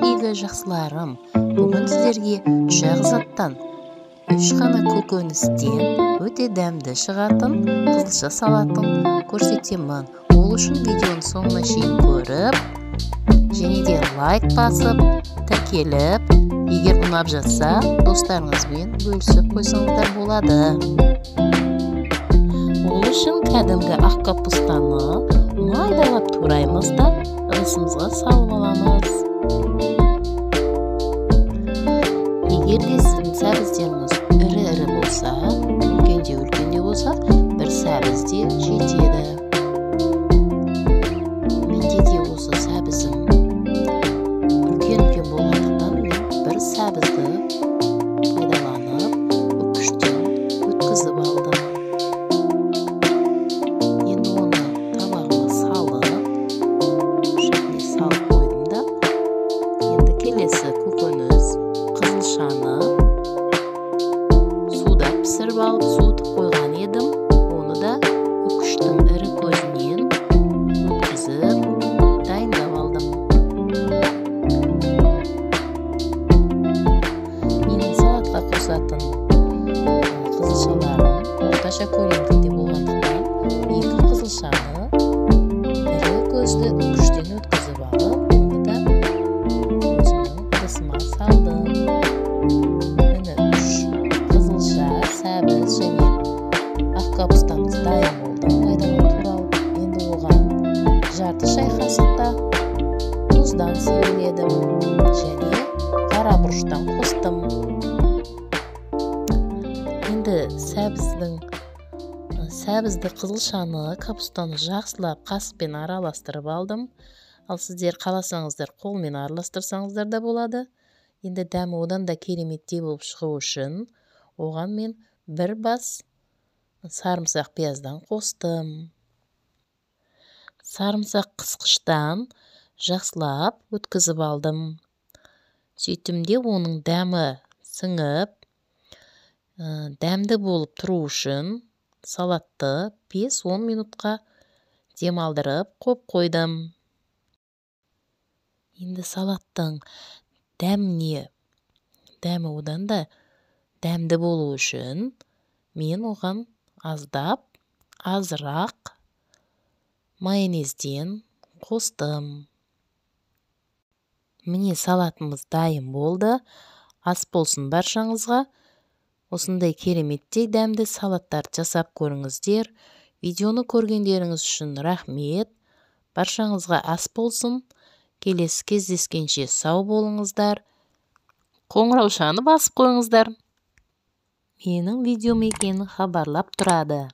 Игі жақсыларым, бүгін сіздерге үш-ақ заттан, үш ғана көкөністен өте дәмді шығатын қызылша салатын көрсетемін. Ол үшін видеоның соңына шейін көріп, және де лайк басып, тіркеліп, егер ұнап жатса, достарыңызбен бөлісіп қойсаңыздар болады. Ол үшін кәдімгі ақ капустаны майдалап тураймыз да ыдысымызға салып аламыз. Егер де сіздің сәбіздеріңіз ірі-ірі болса, үлкендеу болса, бір сәбіз де жетеді. Менде де осы сәбізім үлкен-үлкен болғандықтан мен бір сәбізді пайдаланып, үкіштен өткізіп алдым. Енді оны табағыма салып, шетіне салып қойдым да, енді келесі көкөніс қызылшаны суда пісіріп алып, суытып қойған едім. Оны да үкіштің ірі көзінен өткізіп дайындап алдым. Менің салатқа қосатын қызылшаларым орташа көлемде болғандықтан екі қызылшаны ірі көзді үкіштен өткізіп алып, оны да өзімнің ыдысыма салдым. Міне үш қызылша, сәбіз және ақ капустамыз дайын болды майдалап туралып. Енді оған жарты шай қасықта тұздан себеледім және қара бұрыштан қостым. Енді сәбізді, қызылшаны, капустаны жақсылап қасықпен араластырып алдым. Ал сіздер қаласаңыздар қолмен араластырсаңыздар да болады. Енді дәмі одан да кереметтей болып шығу үшін оған мен бір бас сарымсақ пияздан қостым. Сарымсақ қысқыштан жақсылап өткізіп алдым. Сөйттім де оның дәмі сіңіп, дәмді болып тұру үшін салатты 5-10 минутқа демалдырып қойып қойдым. Енді салаттың дәмі одан да дәмді болу үшін мен оған азырақ майонезден қостым. Міне салатымыз дайын болды. Ас болсын баршаңызға. Осындай кереметтей дәмді салаттар жасап көріңіздер. Видеоны көргендеріңіз үшін рахмет. Баршаңызға ас болсын. Келесі кездескенше сау болыңыздар. Қоңыраушаны басып қойыңыздар. Менің видеом екенін хабарлап тұрады.